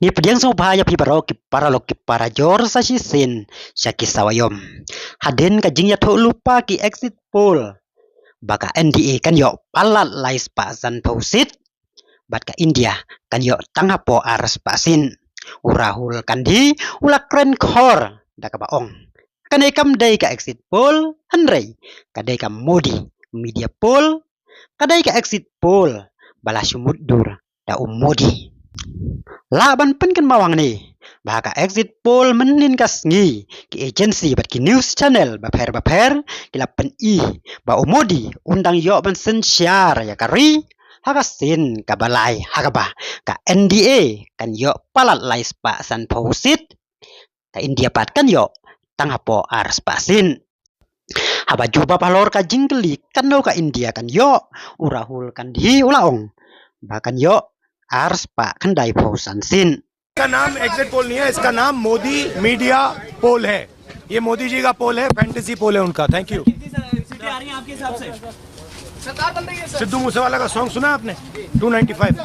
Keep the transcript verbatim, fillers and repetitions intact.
Ngi pdiang sngewbha ïa phi baroh ki paralok ki parajor sa shisien sha ki sawa ïom. Hadien ka jingïathuh lypa ki exit poll ba ka N D A kan ïoh palat lai spah san phew seat bad ka India kan ïoh tang hapoh ar spah seat. U Rahul Gandhi u la kren khor da kaba ong, kane kam dei ka exit poll, hynrei ka dei ka Modi media poll, ka dei ka exit poll ba la shu mutdur da u Modi. Lah ban pynkynmaw hangne ba ka exit poll mynhynnin ka sngi ki agency bad ki news channel bapher bapher ki la pyni ba u Modi un dang ïoh ban synshar ïa ka ri ha ka sien kaba lai ha kaba ka N D A kan ïoh palat lai spah san phew seat, ka India pat kan ïoh tang hapoh ar spah seat. Haba jubab halor ka jingkylli katno ka India kan ïoh, u Rahul Gandhi u la ong ba kan ïoh ar spah khyndai phew san seat. का नाम exit poll नहीं है, इसका नाम मोदी मीडिया पोल है। ये मोदी जी का पोल है, फैंटेसी पोल है उनका। Thank you. सिद्धू मूसेवाला का सॉन्ग सुना आपने? Two ninety five.